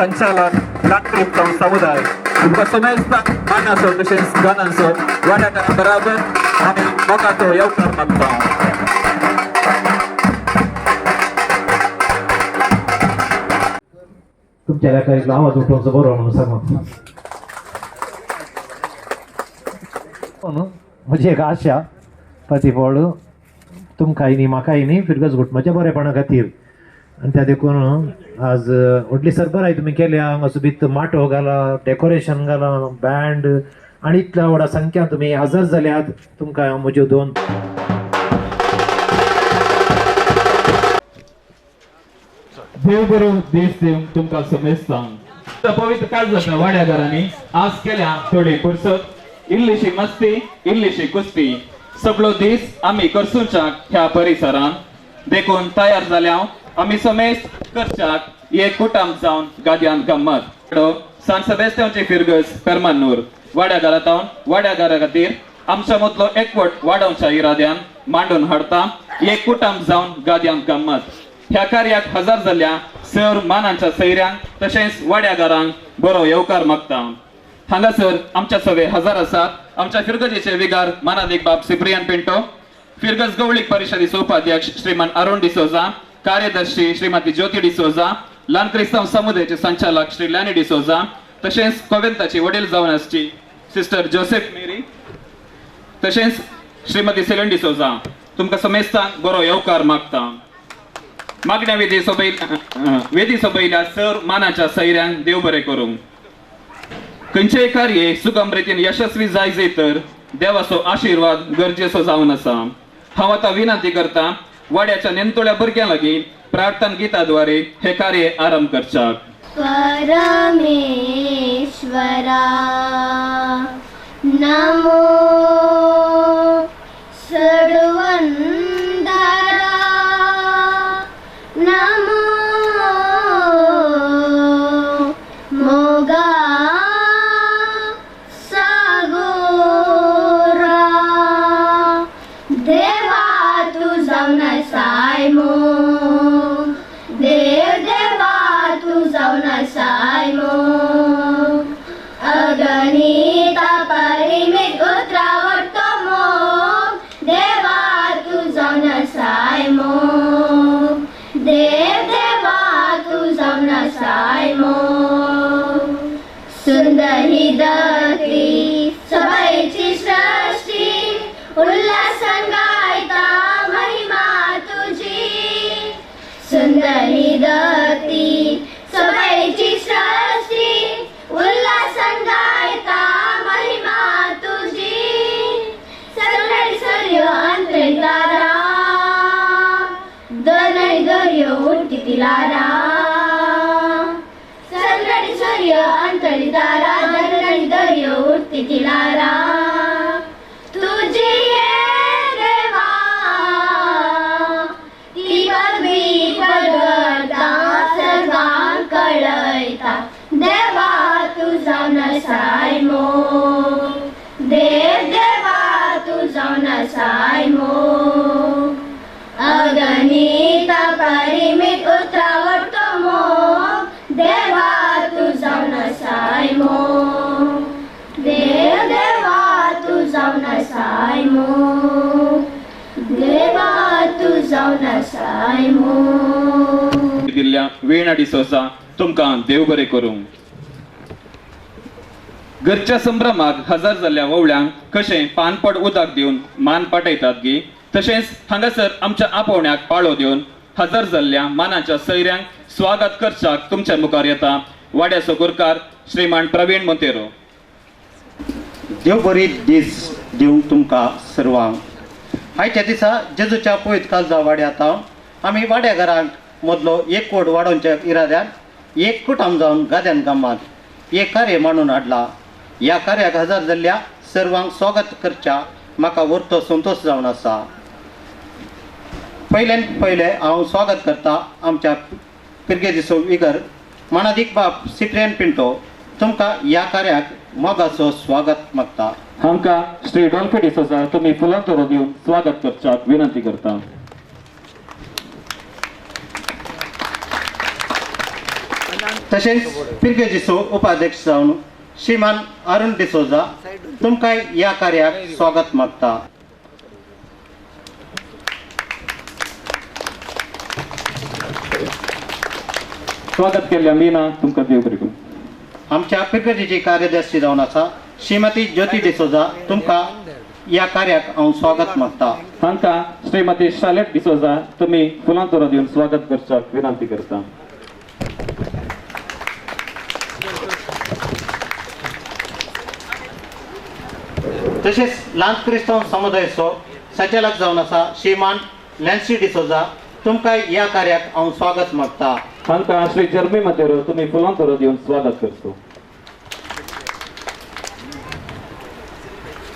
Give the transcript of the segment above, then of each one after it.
संचालक ल्हान क्रिस्तांव समुदाय. तुमकां समेस्तांक मानाचो तशेंच गानांचो वाड्या बराबर आनी मोगाचो येवकार मागता. तुमच्या लेखारीतलो आवाज उठोवचो बरो म्हणून सांगू न्हू, म्हजी एक आशा प्रतिफळ तुमकांय न्ही म्हाकाय न्ही फिरगज घुटमाच्या बरेपणा खातीर. आनी त्या देखून आज व्हडली सरबराय तुमी केल्या. हांगा सोबीत माटो घाला, डेकोरेशन घाला, बँड आनी इतल्या व्हडा संख्यान तुमी हजर जाल्यात. तुमकां हांव म्हज्यो दोन देव बरो दीस दिवंक तुमकां समेस्तांक. पवित्र काळजाच्या वाड्याघरांनी आज केल्या थोडी फुरसत, इल्लीशी मस्ती, इल्लीशी कुस्ती. सगळो दीस आमी करसुच्याक ह्या परिसरांत देखून तयार जाल्या आमी समेस्त करच्याक एक कुटाम जावन गाद्यान गम्मत. सान सेबेस्त्यांवची फिरगज पेरमानूर वाड्याघरांत वाड्याघरा खातीर आमच्या मदलो एकवट वाडोवच्या इराद्यान मांडून हाडता एक कुटाम जावन गाद्यान गम्मत. ह्या कार्याक हजर जाल्ल्या सर मानांच्या सैऱ्यांक तशेंच वाड्यागारांक बरो येवकार मागता. हांगासर आमच्या सवे हजार आसात आमच्या फिरगजेचे विगार मानादीक बाब सिप्रियन पिंटो, फिरगज गवळीक परिशदेचो उपाध्यक्ष श्रीमान अरुण डिसोजा, कार्यदर्शी श्रीमती ज्योती डिसोजा, ल्हान क्रिस्तांव समुदायाचे संचालक श्री लॅनी डिसोजा, तशेंच कोवेंताची वडील जावन आसची सिस्टर जोसेफ मेरी, तशेंच श्रीमती सेलन डिसोजा. तुमकां समेस्तांक बरो येवकार मागता. मागण्या वेदी सोबय वेदी सोबयल्या सर मानाच्या सैऱ्यांक देव बरें करूंक. खंयचेय कार्य सुगम रितीन यशस्वी जाय जाय तर देवाचो आशिर्वाद गरजेचो जावन आसा. हांव आतां विनंती करता वाड्याच्या नेमतोळ्या भुरग्यां लागीं प्रार्थना गीताद्वारे हे कार्य आरंभ करच्याक. परमेश्वरा नमो सडवंदरा नमो मोगा सागोरा. देवा तू जावन आसाय मोग, देव देवा तू जावन आसाय मोग. अगणित परिमित उतरावटतो मोग, देवा तू जावन आसाय मोग, देव देवा तू जावन आसाय मोग. सुंदर ही धरती सबाईची सृष्टी, उल्हासान गायता महिमा तुझी. सुंदर ही धरती सबाईची सृष्टी, उल्हासान गायता महिमा तुझी. सगळी सूर्य अंतरी तारा, दरनळी दर्यो उठती ती लारा. सगळी सूर्य अंतरी तारा, दरनळी दर्यो उठती ती लारा. तुझी हे देवा ती पदवी परगटा सर्वांक कळयता. देवा तू जावन आसाय मोग, देव देवा तू जावन आसाय मोग. अगणित परिमित उतरावटतो मोग, देवा तू जावन आसाय मोग, देव देवा तू जावन आसाय मोग, देवा तू जावन आसाय मोग. दिल्ल्या वीणा डिसोजा तुमकां देव बरें करूं. घरच्या संभ्रमाक हजर जाल्ल्या वोवळ्यांक कशें पानपड उदक दिवन मान पाटयतात गी, तशेंच हांगासर आमच्या आपोवण्याक पाळो दिवन हजर जाल्ल्या मानाच्या सैऱ्यांक स्वागत करच्याक तुमच्या मुखार येता वाड्याचो गुरकार श्रीमान प्रवीण मोंतेरो. देव बरी दीस दिवंक तुमकां सर्वांक. आयच्या दिसा जेजूच्या पवित्र काळजा वाड्यात आमी वाड्या घरांक मदलो एकवट वाडोवच्या इराद्यान एक कुटाम जावन गाद्यान गामांत एक कार्य मांडून हाडला. ह्या कार्याक हजर जाल्ल्या सर्वांक स्वागत करच्या म्हाका व्हरतो संतोश जावन आसा. पयल्यान पयलें हांव स्वागत करता आमच्या पिरगेजीचो विगर मानादीक बाब सिप्रियन पिंटो. तुमकां ह्या कार्याक मोगाचो स्वागत मागता. हांकां श्री डॉल्फी डिसोजा तुमी फुलां तोरो दिवन स्वागत करच्याक विनंती करता. तशेंच फिरगेजीचो उपाध्यक्ष जावन श्रीमान अरुण डिसोजा तुमकां ह्या कार्याक स्वागत मागता. स्वागत केल्ल्या मीना तुमकां देव बरें करूं. आमच्या फिरगेजीची कार्यदर्शी जावन आसा श्रीमती ज्योती डिसोजा तुमकां ह्या कार्याक हांव स्वागत मागता. तांकां श्रीमती शालेट डिसोजा तुमी फुलां तोरो दिवन स्वागत करच्याक विनंती करता. तशेंच ल्हान क्रिस्तांव समुदायाचो संचालक जावन आसा श्रीमान लॅन्सी डिसोजा तुमकां ह्या कार्याक हांव स्वागत मागता. तांकां श्री जर्मी मतेरो तुमी फुलां तोरो दिवन स्वागत करचो.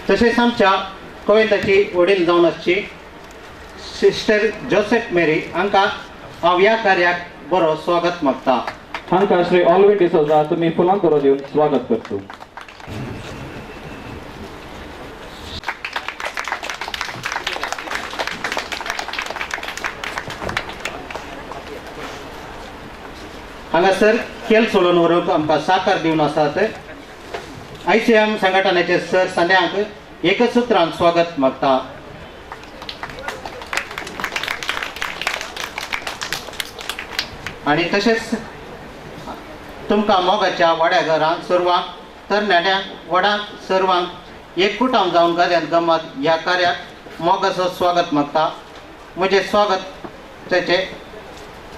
तशेंच आमच्या कविताची वडील जावन आसची सिस्टर जोसेफ मेरी हांकां हांव ह्या कार्याक बरो स्वागत मागता. तांकां श्री ऑलविन डिसोजा तुमी फुलां तोरो दिवन स्वागत करचो. हांगासर खेळ सोडून व्हरूंक आमकां साकार दिवन आसात ICM संघटनेचे सर संध्यांक एकसूत्रान स्वागत मागता. आनी तशेंच तुमकां मोगाच्या वाड्या घरांत सर्वांक तरणाट्यांक व्हडांक सर्वांक एककुटांव जावन गाद्यांत गमत ह्या कार्याक मोगाचो स्वागत मागता. म्हजें स्वागत ताचें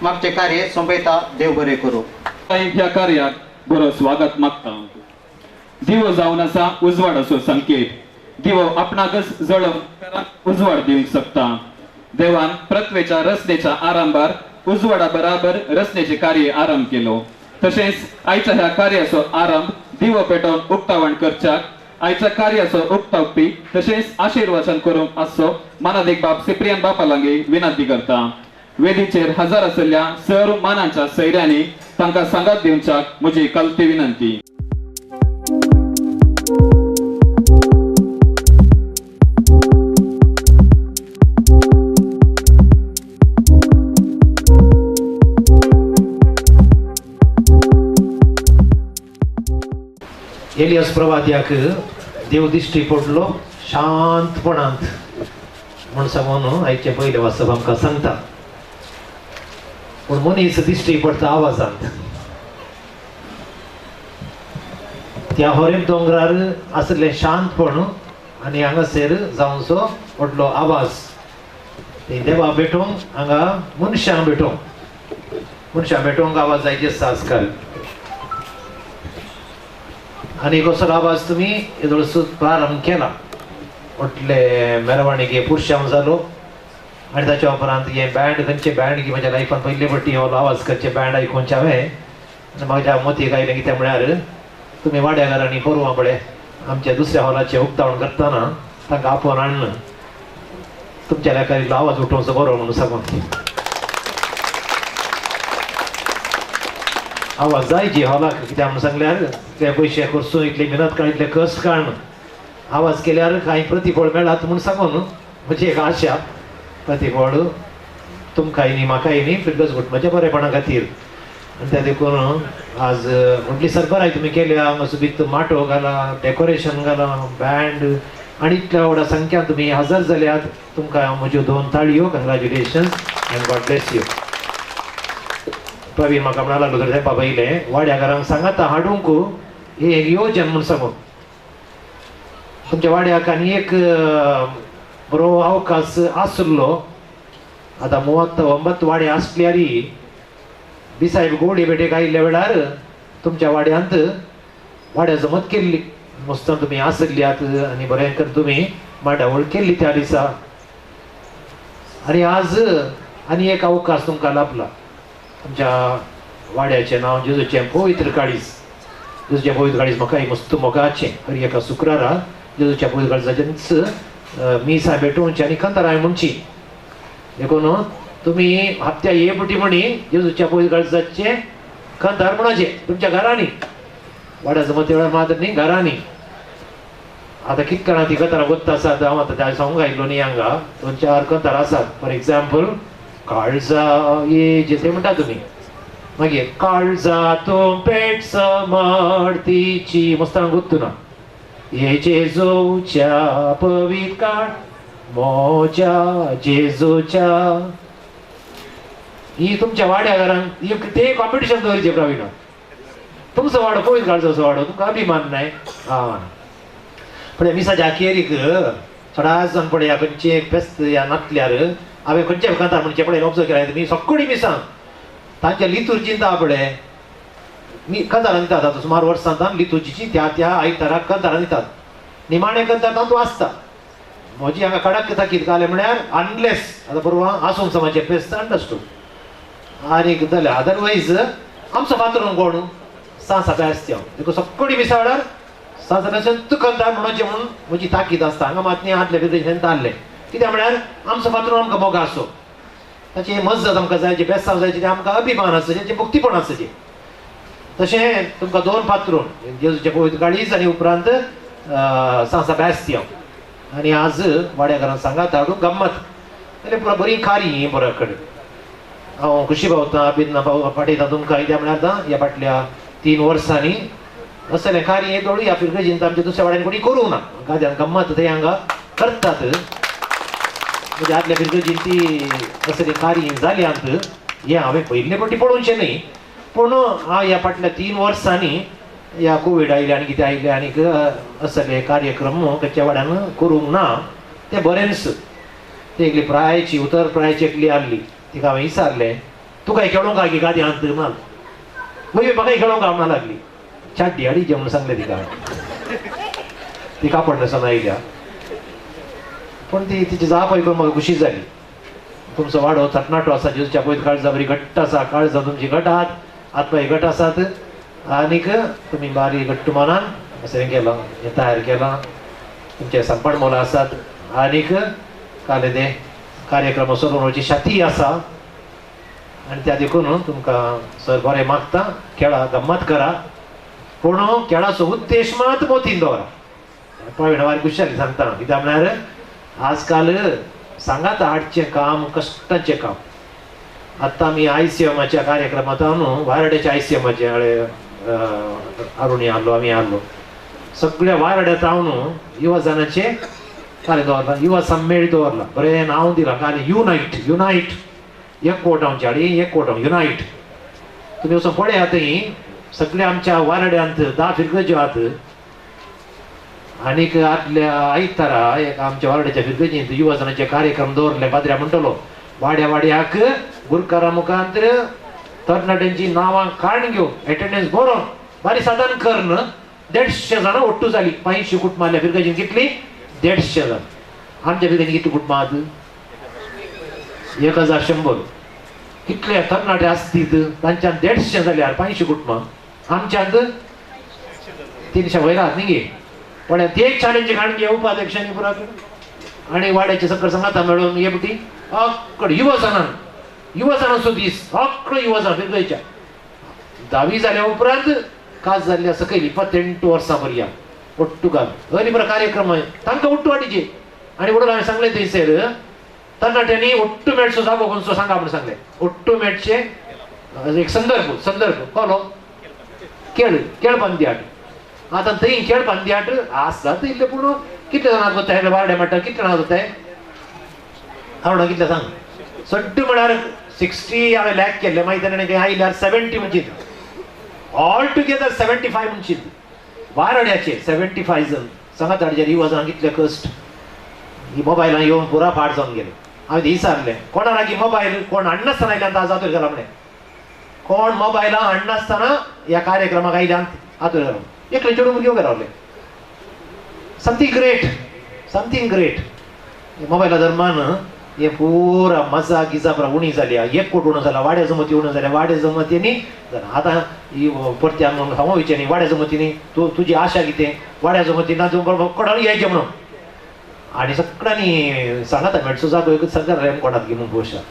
मागचें कार्य सोंपयता. देव बरें करूं. ह्या कार्याक बरो स्वागत मागता. दिवो जावन आसा उजवाडाचो संकेत. दिवो आपणाकच जळोवन उजवाड दिवंक शकता. देवान पृथ्वेच्या रचनेच्या आरंभार उजवाडा बराबर रचनेचे कार्य आरंभ केलो. तशेंच आयच्या ह्या कार्याचो आरंभ दिवो पेटोवन उक्तावण करच्याक आयच्या कार्याचो उक्तावपी तशेंच आशिर्वचन करूंक आसचो मानादीक बाब सिप्रियन बापा लागीं विनंती करता. वेदीचेर हजर आशिल्ल्या सर्व मानांच्या सैऱ्यांनी तांकां सांगात दिवच्याक म्हजी कलती विनंती. एलियस प्रवाद्याक देव दिश्टी पडलो शांतपणांत म्हूण सांगून आयचें पयलें वाचप आमकां सांगता. पूण मनीस दिश्टी पडटा आवाजांत. त्या होरेम दोंगरार आसलें शांतपण आनी हांगासर जावचो व्हडलो आवाज. देवा भेटोवंक हांगा मनशांक भेटोवंक मनशां भेटोवंक आवाज जायचे आसता आजकाल. आनी कसलो आवाज तुमी येदोळसो प्रारंभ केला म्हटले मेरवाणीक पुरशांव जालो आनी ताच्या उपरांत हें बँड खंयचें बँड की म्हज्या लायफान पयले फावटी हो आवाज खंयचें बँड आयकुचें हांवें आनी म्हाज्या मतीक आयलें कितें म्हळ्यार तुमी वाड्या घरांनी पोरवां पळय आमच्या दुसऱ्या हॉलाचें उक्तावण करतना तांकां आपोवन हाडून तुमच्या लेखार इल्लो आवाज उठोवचो बरो म्हणून सांगून आवाज जायची हॉलाक. कित्याक म्हणून सांगल्यार ते पयशे खर्चून इतले मेहनत काड इतले कश्ट काडून आवाज केल्यार कांय प्रतिफळ मेळात म्हूण सांगून म्हजी एक आशा. प्रतिफळ तुमकांय न्ही म्हाकाय न्ही फिरगज घुटमाच्या बरेपणा खातीर. आनी त्या देखून आज व्हडली सरबराय तुमी केल्या. हांगा सुबीत माटो घाला, डेकोरेशन घाला, बँड आनी इतल्या व्हडा संख्यान तुमी हजर जाल्यात. तुमकां म्हज्यो दोन ताळयो. Congratulations and God bless you. Praveen म्हाका म्हणा लागलो तें बाबा येयलें वाड्या घरांक सांगाता हाडूंक हें एक योजन म्हूण सांगून तुमच्या वाड्याक आनी एक बरो अवकाश आसलो. आतां 39 वाडे आसल्यारी बिसायब गोडी भेटेक आयिल्ल्या वेळार तुमच्या वाड्यांत वाड्या जमत केल्ली मस्त तुमी आसल्यात आनी बरें कर तुमी मांडावळ केल्ली त्या दिसा. आनी आज आनी एक अवकाश तुमकां लाभला. आमच्या वाड्याचें नांव जेजूचें पवित्र काळीज. जेजूचें पवित्र काळीज म्हाका मस्त मोगाचें. हर एका शुक्रारा जेजूच्या पवित्र काळजाचेंच मिसां भेटोवचें आनी कंतराय म्हणची. देखून तुमी हप्त्या हे पटी म्हणी जेजूच्या पवित्र काळजाचें कंतार म्हणचें तुमच्या घरांनी. वाड्या जमते वेळार मात्र न्ही घरांनी. आतां कितले जाणां ती कंतारां गोत्ता आसात हांव आतां त्या सांगूंक आयलो न्ही. हांगा 2-4 कंतार आसात. फॉर एग्जाम्पल काळजा ये जे म्हणटा तुमी मागीर काळजा तूं पेट समर्थीची मस्तान गुत्तू ना हे जेजूच्या पवित्र काळ मोज्या जेजूच्या ही तुमच्या वाड्या घरान ते कॉम्पिटिशन दवरचें प्रवीण तुमचो वाडो पवित्र काळजाचो वाडो तुमकां अभिमान नाही हां पळय मिसाच्या अखेरीक थोडा जाण पळय खंयचे फेस्त ह्या नातल्यार हांवें खंयच्या कांतार म्हणचे पळय ऑब्जर्व केला तुमी सगळीं मिसां तांच्या लितुर्जीन पळय मी कंतारां दितात आतां सुमार वर्सां लितुर्जीची त्या त्या आयताराक कंतारां दितात निमाणे कंतार तातूंत आसता म्हजी हांगा कडक ताकीद घालें म्हळ्यार अनलेस आतां बरोबर आसूंक समाजचें फेस्त अंडरस्टूड आनीक जाल्यार अदरवायज आमचो फातरून कोण सांत सेबास्तियांव देखून सगळीं मिसाळार सांत सेबास्तियांव कंतार म्हणोवचें म्हणून म्हजी ताकीद आसता हांगा मात न्ही आदले भितर आसलें कित्याक म्हळ्यार आमचो फातरून आमकां मोग आसो ताची मजत आमकां जाय जे बेसांव जाय तें आमकां अभिमान आसा जें भक्तीपण आसा जें तशें तुमकां दोन पात्रून जेजूचें पवित्र काळीज आनी उपरांत सांत सेबास्तियांव आनी आज वाड्या घरान सांगात हाडून गम्मत जाल्यार पुरा बरी कार्य ही बऱ्या कडेन हांव खुशी पावतां अभिना पाठयता तुमकां कित्याक म्हळ्यार आतां ह्या फाटल्या 3 वर्सांनी असलें कार्य हें दोळू ह्या फिरगजीन आमच्या दुसऱ्या वाड्यान कोणी करूंक ना गाद्यान गम्मत थंय हांगा करतात म्हणजे आदल्या फिरगजीन ती असलें कार्य जाल्यांत हें हांवें पयले फावटी पळोवचें न्ही पूण हांव ह्या फाटल्या 3 वर्सांनी ह्या कोवीड आयले आनी कितें आयलें आनीक असले कार्यक्रम खंयच्या वाड्यान करूंक ना तें बरेंच ती एकली प्रायची उतर प्रायची एकली आहली तिका हांवें विचारलें तुका खेळोंक काय की गाद्यांत म्हण मागीर म्हाका खेळोंक म्हणा लागली चाड्डी हाडीचे म्हणून सांगलें तिका ती कापड न्हेसोन आयल्या पूण ती तिची जाप आयकून म्हाका खुशी जाली तुमचो वाडो तरणाटो आसा जेजूच्या पवित्र काळजा बरी घट्ट आसा काळजां तुमची घट आहात आत्मा घट आसात आनीक तुमी बारीक घट्ट मनान अशें केलां हें तयार केलां तुमचे सांगपण मोलां आसात आनीक काल ते कार्यक्रम चलोवपाची शाती आसा आनी त्या देखून तुमकां सर बरें मागता खेळा गम्मत करा पूण खेळाचो उद्देश मात मोतीन दवरा प्रवीण बारीक खुशी जाली सांगता कित्याक म्हळ्यार आजकाल सांगात हाडचें काम कश्टाचें काम आतां आमी आयसीएमाच्या कार्यक्रमांत न्हू वारड्याच्या आयसीएमाचे अरुणी आहलो आमी आहलो सगळ्या वारड्यात हांव न्हू युवा जनाचे कार्य दवरला युवा सम्मेळ दवरला बरें नांव दिलां कार्य युनायट युनायट एकवट आमचे हाडी एकवट युनायट तुमी वचून पळयात थंय सगळ्या आमच्या वारड्यांत 10 फिरगज्यो आहात आनीक आदल्या आयतारा एक आमच्या वारड्याच्या फिरगजींत युवा जनाचे कार्यक्रम दवरले पाद्र्या म्हणटलो वाड्या वाड्याक गुरकारा मुखांतर तरणाट्यांची नांवां काडून घेवन एटेंडन्स बरोवन बारीक सादारण करून 150 जाणां ஒட்டு जाली 500 कुटुंबां आसल्या फिरगजीन कितली 150 जाण आमच्या फिरगजीन कितली कुटुंबां आहात 1100 कितले तरणाटे आसतीत तांच्यान 150 जाल्यार 500 कुटुंबां आमच्यांत 300 वयर आहात न्ही गे पण ते एक चॅलेंज काडून घेवपा उपाध्यक्षांनी पुरा आनी वाड्याचे सगळं सांगाता मेळून हे पटी अकड युवजनान युवजनांचो दीस अकड युवजन फिरगयच्या 10वी जाल्या उपरांत काज जाल्ल्या सकयल 28 वर्सां पर्यंत ಒಟ್ಟು घाल हय बरो कार्यक्रम तांकां ಒಟ್ಟು हाडचे आनी म्हणून हांवें सांगलें थंयसर तरणाट्यांनी ಒಟ್ಟು मेळचो जागो खंयचो सांगा म्हणून सांगलें ಒಟ್ಟು मेळचे एक संदर्भ संदर्भ कळ्ळो खेळ खेळ पंद्याट आतां थंय खेळ पंद्याट आसात इल्ले पूण कितले जाणां वताय वार्डे म्हणटा कितले जाणां वताय हांव कितले सांग सड्ड म्हळ्यार 60 हांवें लॅक केल्ले मागीर ताणें खंय आयल्यार 70 म्हणशीत ऑल टुगेदर 75 म्हणशीत वारड्याचे 75 जण सांगात हाडचेर ही वजां कितले कश्ट ही मोबायलान येवन पुरा फाट जावन गेले हांवें ती विचारलें कोणा लागीं मोबायल कोण हाडनासतना आयल्यान आतां आतूर गेला म्हणे कोण मोबायलां हाडनासतना ह्या कार्यक्रमाक आयल्यान आतूर गेला एकले चेडूं भुरगें उबें रावलें समथींग ग्रेट समथींग ग्रेट मोबायला दरम्यान हे पुरा मजा गिजा पुरा उणी जाली एक कोट उणो जाला वाड्या जमती उणो जाल्या वाड्या जमतींनी आतां ही परती आमी सांगू वयचें न्ही वाड्या जमतींनी तूं तुजी आशा कितें वाड्या जमती ना तूं कोणाक यायचें म्हणून आनी सगळ्यांनी सांगात मेळचो जागो एकूच सरकार रेम कोणाक घे म्हणून भोवशा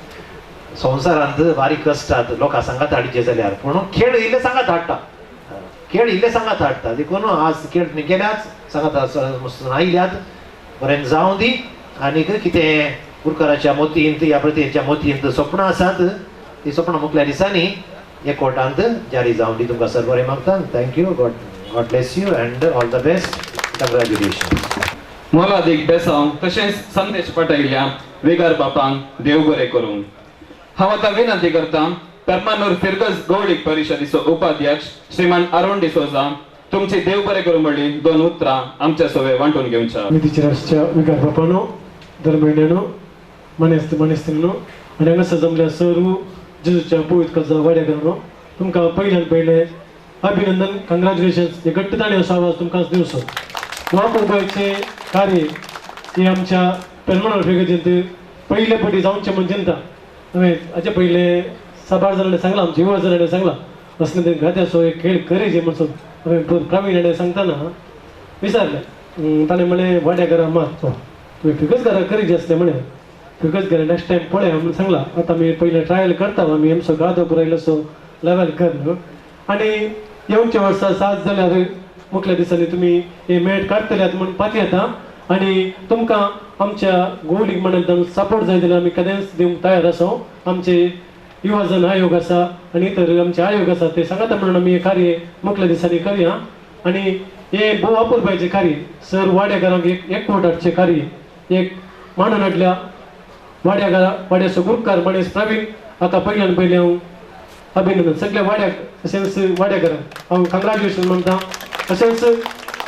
संवसारांत बारीक कश्टात लोकां सांगात हाडचे जाल्यार पूण खेळ इल्ले सांगात हाडटा खेळ इल्ले सांगात हाडटा देखून आज खेळ तुमी केल्याच सांगात आयल्यात बरें जावं दी आनीक कितें गुरकाराच्या मोतींत ह्या प्रतिच्या मोतींत सपनां आसात ती सपनां मुखल्या दिसांनी एकवटांत जारी जावन दी. तुमकां सर बरें मागता. Thank you. God bless you and all the best. Congratulation. मोलादीक बेसांव तशेंच संदेश पाठयल्ल्या विगार बापांक देव बरें करूं. हांव आतां विनंती करता पेरमानूर फिरगज गौडीक परिशदेचो उपाध्यक्ष श्रीमान अरुण डिसोजा तुमची देव बरें करूं म्हणली दोन उतरां आमच्या सवे वांटून घेवच्या. विधीच्या विगार बापानो, धर्मयण्यानो, मानेस्त मानेस्तीनो आनी हांगासर जमल्या सर्व जेजूच्या पवित्र काळजा वाड्याकारांनो, तुमकां पयल्यान पयलें अभिनंदन, कंग्रॅच्युलेशन्स. हे घट्ट ताणी असो आवाज तुमकां दिवचो. वापुरबायचें कार्य हे आमच्या पेरमानूर फिरगजेंत पयले पटी जावचें म्हूण चिंता. हांवें हाचे पयले साबार जाणांनी सांगलां, आमच्या युवा जाणांनी सांगलां असले ते गाद्याचो एक खेळ करीजे म्हणून हांवें प्रवीण हाणें सांगतना विचारलें. ताणें म्हणलें वाड्या घरा मात तुवें फिगज घरा करीजे आसलें म्हणलें, फिगज घरा नेक्स्ट टायम पळया म्हणून सांगलां. आतां आमी पयलें ट्रायल करता, आमी आमचो गादो पुराय इल्लोसो लेवल कर न्हू आनी येवच्या वर्सा सात जाल्यार मुखल्या दिसांनी तुमी हे मेट काडटले म्हूण पाती येता आनी तुमकां आमच्या गोवलीक मंडळान सपोर्ट जाय जाल्यार आमी केन्नाच दिवंक तयार आसा. आमचे युवाजन आयोग आसा आनी इतर आमचे आयोग आसा ते सांगता म्हणून आमी हें कार्य मुखल्या दिसांनी करया. आनी हें भोव अपुरबायचें कार्य सर वाड्याघरांक एक एकवट हाडचें कार्य एक मांडून हाडल्या वाड्याघरा वाड्याचो गुरुकार मणेश प्रवीण हाका पयल्यान पयलें हांव अभिनंदन. सगळ्या वाड्याक तशेंच वाड्याघरांक हांव कंग्रॅच्युलेशन म्हणटा. तशेंच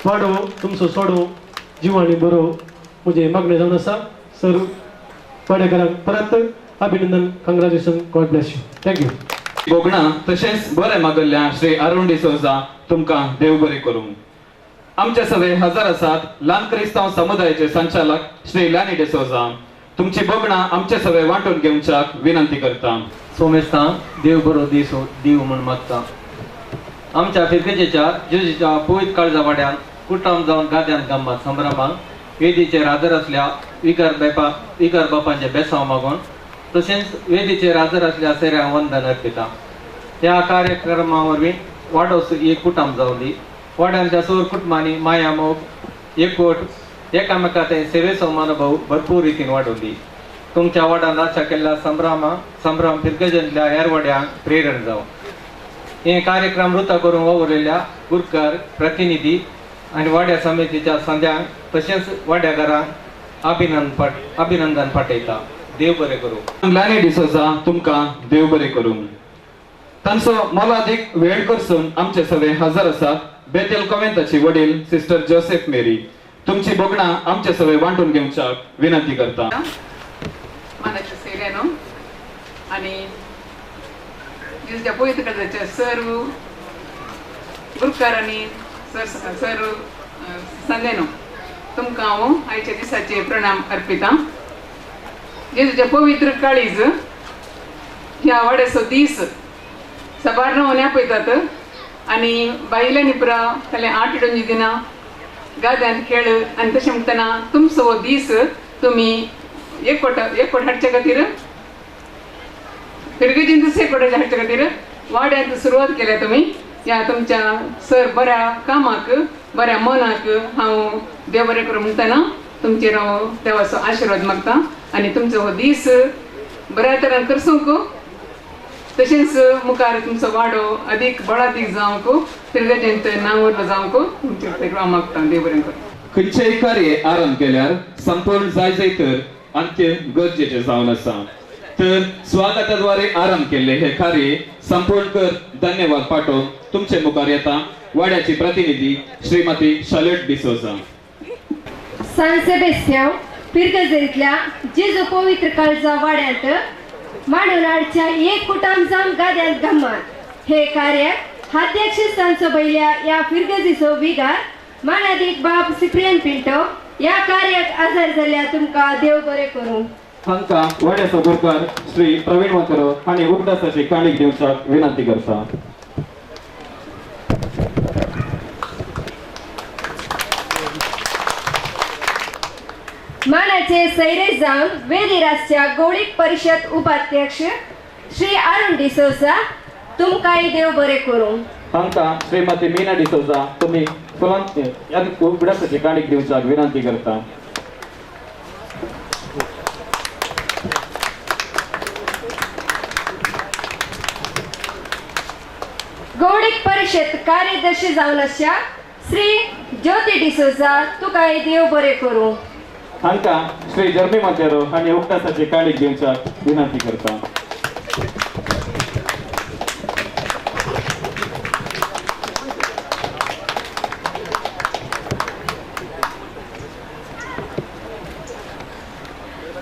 वाडो तुमचो सोडो जीव आनी बरो म्हजें मागणें जावन आसा. सर वाड्याघरांक परत अभिनंदन, congratulation. God bless you. Thank you. भोगणां तशेंच बरें मागल्ल्या श्री अरुण डिसोजा तुमकां देव बरें करूं. आमचे सगळे हजर आसात ल्हान क्रिस्तांव समुदायाचे संचालक श्री लानी डिसोजा, तुमची भोगणां आमचे सगळे वांटून घेवच्याक विनंती करता. सोमेस्तां देव बरो दीस दीव म्हूण मागता. आमच्या फिरगजेच्या जेजूच्या पवित्र काळजा वाड्यान कुटाम जावन गाद्यान गम्मात संभ्रमांक वेदीचेर हाजर आसल्या विगार बापांचे बेसांव मागून तशेंच वेदीचेर हाजर आसल्या सेऱ्यांक वंदन अर्पिता. ह्या कार्यक्रमा वरवीं वाडो एक कुटाम जावली. वाड्यांच्या सोर कुटुंबांनी माया मोग एकवट एकामेका ते सेवेचो मनोभाव भरपूर रितीन वाडोवली. तुमच्या वाड्यान आशा केल्ल्या संभ्रम फिरगजेंतल्या हेर वाड्यांक प्रेरण जावं. हे कार्यक्रम रुता करून वावुरलेल्या गुरकार प्रतिनिधी आनी वाड्या समितीच्या संद्यांक तशेंच वाड्याघरांक अभिनंदन पाठयता. देव बरें करूं. लानी डिसोजा तुमकां देव बरें करूं. तांचो मोलादीक वेळ करसून आमचे सगळे हजर आसात बेतेल कॉवेंताची वडील सिस्टर जोसेफ मेरी, तुमची भोगणां आमचे सगळे वांटून घेवच्याक विनंती करता. मानाचे सयऱ्यानो आनी जेजूच्या पवित्र काळजाच्या सर्व गुरकारांनी सर्व संदेनो तुमकां हांव आयच्या दिसाचे प्रणाम अर्पिता. जेजूच्या पवित्र काळीज ह्या वाड्याचो दीस साबार न्हवन्या पळयतात आनी बायलांनी पुरा फाल्यां 8 डोंजी दिना गाद्यान खेळ आनी तशें म्हणटना तुमचो हो दीस तुमी एकवट हाडच्या खातीर फिरगजींतच एकवट हाडच्या खातीर वाड्यांत सुरवात केल्या तुमी. ह्या तुमच्या सर बऱ्या कामाक बऱ्या मनाक हांव देव बरें करूं म्हणटना तुमचेर हांव देवाचो आशिर्वाद मागता आनी तुमचो हो दीस बऱ्या तरान करसूंक तशेंच मुखार तुमचो वाडो अदीक बळादीक जावंक फिरगजेंत नांव उरलो जावंक तुमचे खातीर हांव मागता. देव बरें करूं. खंयचेय कार्य आरंभ केल्यार संपूर्ण जाय जाय तर अंत्य गरजेचे जावन आसा. तर स्वागताद्वारे आरंभ केल्ले हे कार्य संपूर्ण कर धन्यवाद पाठोवन तुमचे मुखार येता वाड्याची प्रतिनिधी श्रीमती शालेट डिसोजा. सान सेबेस्त्यांव फिरगजेंतल्या जेजू पवित्र काळजा वाड्यांत मांडून हाडच्या एक कुटाम जावन गाद्यांत गम्मात हे कार्य अध्यक्षस्थानचो बैल्या ह्या फिरगजीचो विगार मानादीक बाब सिप्रियन पिंटो ह्या कार्याक आजार जाल्ल्या तुमकां देव बरें करूं. हांकां वाड्याचो गुरकार श्री प्रवीण वातरो हांणी उगडासाची काणीक दिवच्याक विनंती करता. मानाचे सैरे जावन वेदी राष्ट्रीय गौळीक परिषद उपाध्यक्ष श्री अरुण डिसोजा तुमकांय देव बरें करूं. हांकां श्रीमती मीना डिसोजा तुमी फुलां उगडासाची काणीक दिवच्याक विनंती करता. गौडीक परिषद कार्यदर्शी जावन आसच्या श्री ज्योती डिसोजा तुकाय देव बरें करूं. हांकां श्री जर्मी मोंतेरो हांणी उगडासाची काणी घेवच्याक विनंती करता.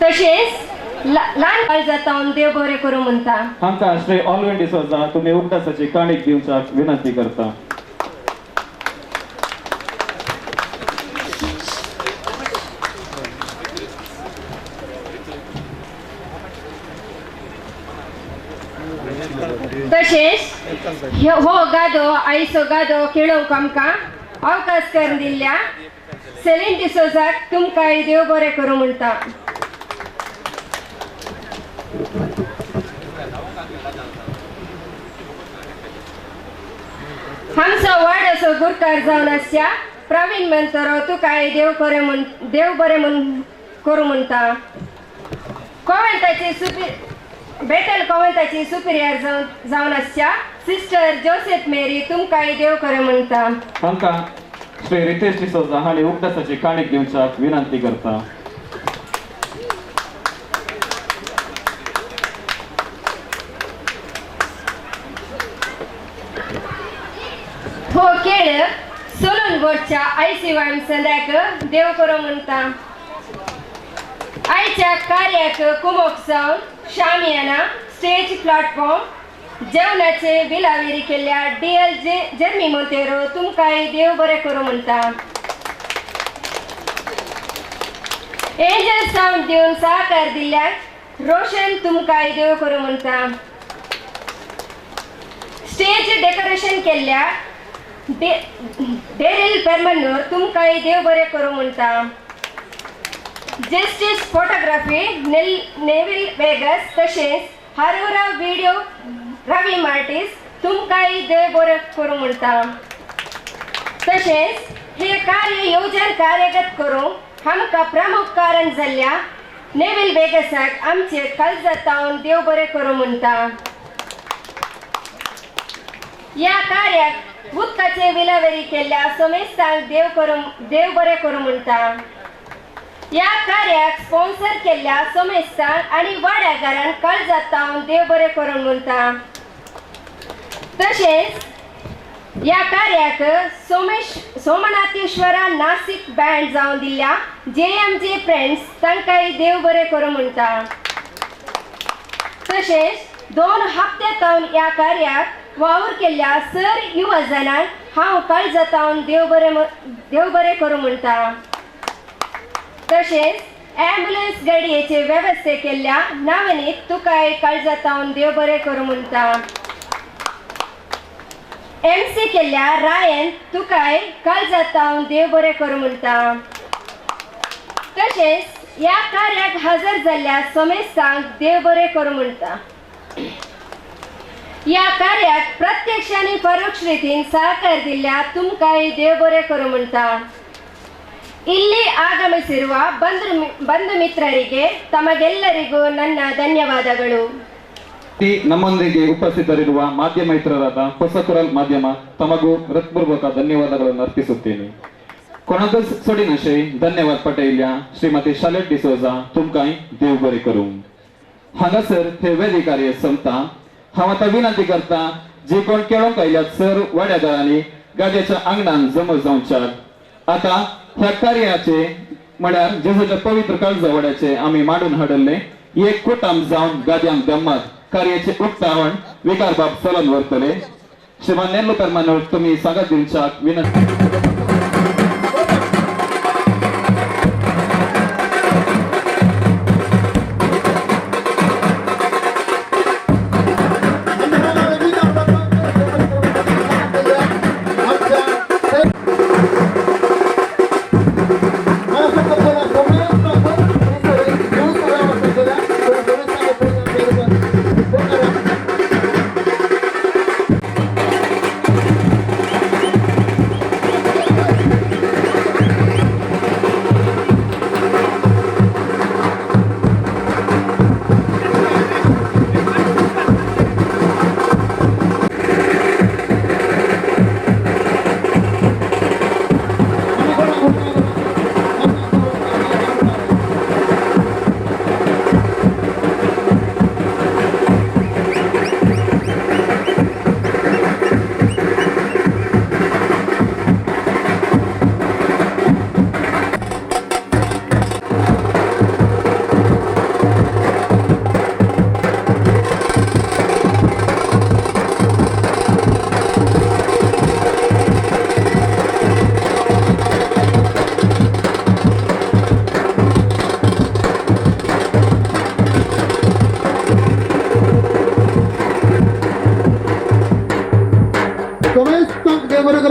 तशेंच ल्हान काळजांत देव बरें करूं म्हणटा. हांकां श्री ऑलविन डिसोजा तुमी उगडासाची काणीक दिवच्याक विनंती करता. तशेंच हो गादो आईचो गादो खेळोवंक आमकां अवकाश करून दिल्ल्या सेलीन डिसोजाक तुमकां देव बरें करूं म्हणटा. आमचो वाड्याचो गुरकार जावन आसच्या प्रवीण मंतरो तुकाय देव बरें म्हूण देव बरें म्हूण करूं म्हणटा. कोवेंताची बेटल कोवेंताची सुपिरियर जावन आसच्या सिस्टर जोसेफ मेरी तुमकांय देव करें म्हणटा. हांकां श्री रितेश डिसोजा हांणी उगडासाची काणीक दिवच्याक विनंती करता. हो खेळ सोलून बोर्डच्या आयसीवायम संद्याक देव करूं म्हणटा. आयच्या कार्याक कुमोक जावन शामियाना स्टेज प्लॅटफॉर्म जेवणाचे विलावेरी केल्ल्या डी एल जे जर्मी मोंतेरो तुमकांय देव बरें करूं म्हणटा. एंजल सावंड दिवन सहकार दिल्ल्याक रोशन तुमकांय देव करूं म्हणटा. स्टेज डेकोरेशन केल्ल्या डेरिल पेरमन्नूर तुमकांय देव बरें करूं म्हणटा. जस्टीस फोटोग्राफी नेविल वेगस तशेंच हारोरा व्हिडिओ रवी मार्टीस तुमकांय देव बरें करूं म्हणटा. तशेंच हे कार्य योजन कार्यगत करूंक आमकां प्रमुख कारण जाल्ल्या नेविल वेगसाक आमचे काळजांत देव बरें करूं म्हणटा. ह्या कार्याक उदकाचे विलावेरी केल्ल्या सोमेस्तांक देव बरें करूं म्हणटा. ह्या कार्याक स्पॉन्सर केल्ल्या सोमेस्तांक आनी वाड्यागारांक काळजांत देव बरें करूं म्हणटा. तशेंच ह्या कार्याक सोमनाथेश्वरा नासीक बँड जावन दिल्ल्या जे एम जे फ्रेंड्स तांकांय देव बरें करूं म्हणटा. तशेंच 2 हप्ते तावन ह्या कार्याक वावर केल्ल्या सर युवा जाणांक हांव काळजांत देव बरें करूं म्हणटा. तशेंच ॲम्ब्युलन्स गाडयेचे वेवस्थे केल्ल्या नवनीत तुकाय काळजांत देव बरें करूं म्हणटा. एम सी केल्ल्या रायन तुकाय काळजांत देव बरें करूं म्हणटा. तशेंच ह्या कार्याक हजर जाल्ल्या समेस्तांक देव बरें करूं म्हणटा. ह्या कार्याक प्रत्यक्ष आनी परोक्ष रितीन सहकार दिल्ल्या तुमकांय देव बरें करूं म्हणटा. ಇಲ್ಲಿ ಆಗಮಿಸಿರುವ ಬಂಧು ಮಿತ್ರರಿಗೆ ತಮಗೆಲ್ಲರಿಗೂ ನನ್ನ ಧನ್ಯವಾದಗಳು. ನಮ್ಮೊಂದಿಗೆ ಉಪಸ್ಥಿತರಿರುವ ಮಾಧ್ಯಮ ಮಿತ್ರರಾದ ಹೊಸಕುರಲ್ ಮಾಧ್ಯಮ ತಮಗೂ ಹೃತ್ಪೂರ್ವಕ ಧನ್ಯವಾದಗಳನ್ನು ಅರ್ಪಿಸುತ್ತೇನೆ. ಕೊಣಗಲ್ ಸೊಡಿನಶೆ ಧನ್ಯವಾದ ಪಟೇಲ್ಯ श्रीमती शालेट डिसोजा तुमकांय देव बरें करूं. हांगासर हे वेदी कार्य संपता. हांव आतां विनंती करता जे कोण केळोवंक आयल्यात सर वाड्यादारांनी गाद्याच्या आंगणान जमो जावच्याक. आतां ह्या कार्याचे म्हळ्यार जेजूच्या पवित्र काळजा वाड्याचे आमी मांडून हाडले एक कुटाम जावन गाद्यांक गम्मत कार्याचे उक्तावण विकार बाब चलन व्हरतले. श्रीमान नेल्लू पेरमानूर तुमी सांगात दिवच्याक विनंती.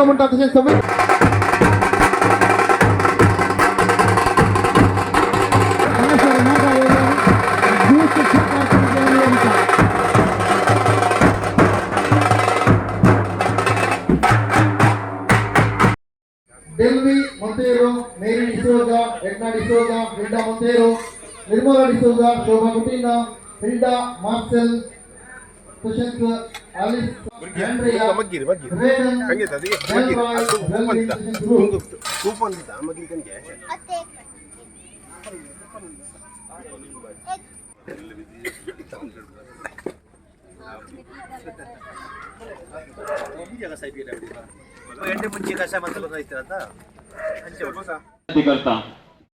म्हणटा तशें सगळें Delvi Monteiro, Mary D'Souza, Edna D'Souza, Hilda Monteiro, Nirmala D'Souza, Shobha Coutinho, Hilda Marcel, तशेंच Alice Andrea, Renan, Delroy, Velvin, तशेंच Ruth. करता.